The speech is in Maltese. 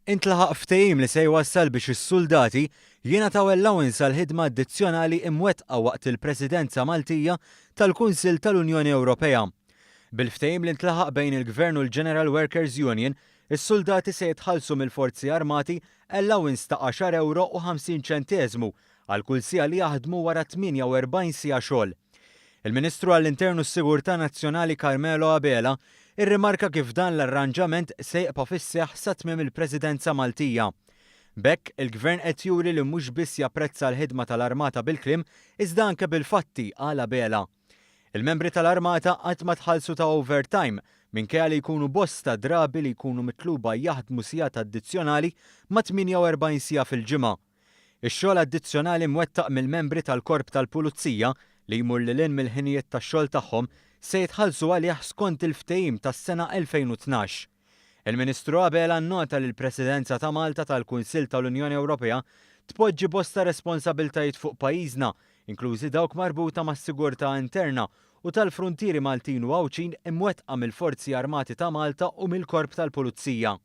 Intlaħaq ftehim li se jwassal biex is-suldati jingħataw allowance għal ħidma addizzjonali imwettqa waqt il-Presidenza Maltija tal-Kunsill tal-Unjoni Ewropea. Bil-ftehim li ntlaħaq bejn il-Gvern u l-General Workers Union, is-suldati se jitħallsu mill-Forzi Armati allowance ta' għaxar ewro u 50 ċenteżmu għal kull siegħa li jaħdmu wara 48 siegħa xogħol. Il-Ministru għall-Intern u s-Sigurtà Nazzjonali Carmelo Abela irrimarka kif dan l-arranġament se jibqa' fis-seħħ sa tmiem il-Presidenza Maltija. B'hekk, il-Gvern qed juri li mhux biss japprezza l-ħidma tal-Armata bil-kliem, iżda anke bil-fatti, qal Abela. Il-membri tal-Armata qatt ma tħallsu ta' overtime, minkejja li jkunu bosta drabi li jkunu mitluba jaħdmu sigħat addizzjonali ma' 48 siegħa fil-ġimgħa. Ix-xogħol addizzjonali mwettaq mill-membri tal-Korp tal-Pulizija li jmur lil hinn mill-ħinijiet tax-xogħol tagħhom se jitħallsu għalih skont il-ftehim tas-sena 2012. Il-Ministru Abela nnota li l-Presidenza ta' Malta tal-Kunsill tal-Unjoni Ewropea tpoġġi bosta responsabiltajiet fuq pajjiżna, inklużi dawk marbuta mas-sigurtà interna u tal-fruntieri Maltin u Għawdxin imwettqa mill-Forzi Armati ta' Malta u mill-Korp tal-Pulizija.